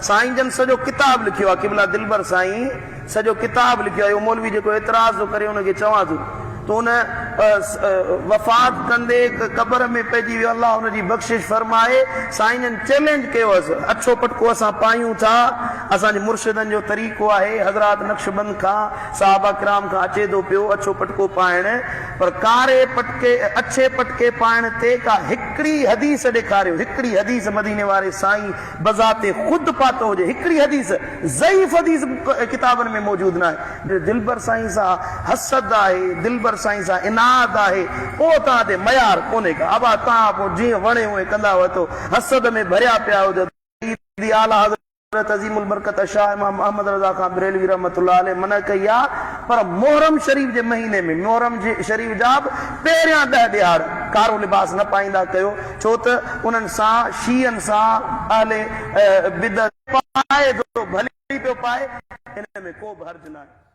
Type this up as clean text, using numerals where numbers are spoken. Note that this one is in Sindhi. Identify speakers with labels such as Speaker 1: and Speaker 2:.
Speaker 1: سائين جن سڄو ڪتاب لکيو آهي قبلا دلبر سائين سڄو ڪتاب لکيو آهي اهو مولوي جيڪو اعتراض ٿو ڪري ان کي چوان ٿو ته ان وفات ڪندي قبر ۾ پئجي ويو الله ان جي بخشش فرمائي سائين جن چئلينج ڪيو هئس اڇو پٽڪو اسان پايون ٿا اسان جي مرشدن جو طريقو آهي حضرات نقشبند کان صحابه ڪرام کان اچي ٿو پيو اڇو پٽڪو پائڻ پر ڪاري پٽڪي اڇي پٽڪي پائڻ تي ڪا هڪڙي حديث ڏيکاريو هڪڙي حديث مديني واري سائين بذات خود پاتو هجي هڪڙي حديث ضعيف حديث به ڪتابن ۾ موجود ناهي. دلبر سائين سان حسد آهي دلبر سائين سان عناد آهي پوء توهان تي ميار ڪونهي ڪا ابا توهان پوء جيئن وڻي اونئين ڪندا وتو حسد ۾ ڀريا پيا آهيو ته سيدي اعليٰ حضرت حضرت عظيم البرڪت شاهه امام احمد رضا خان بريلوي رحمة الله عليه منع ڪئي آ پر محرم شريف جي مهيني ۾ محرم شريف جا به پهريان ڏهه ڏهاڙ ڪارو لباس نه پائيندا ڪيو ڇو ته انهن سان شيعن سان اهل بدعت پائي ٿو ڀلي پيو پائي ان ۾ ڪو به حرج ناهي.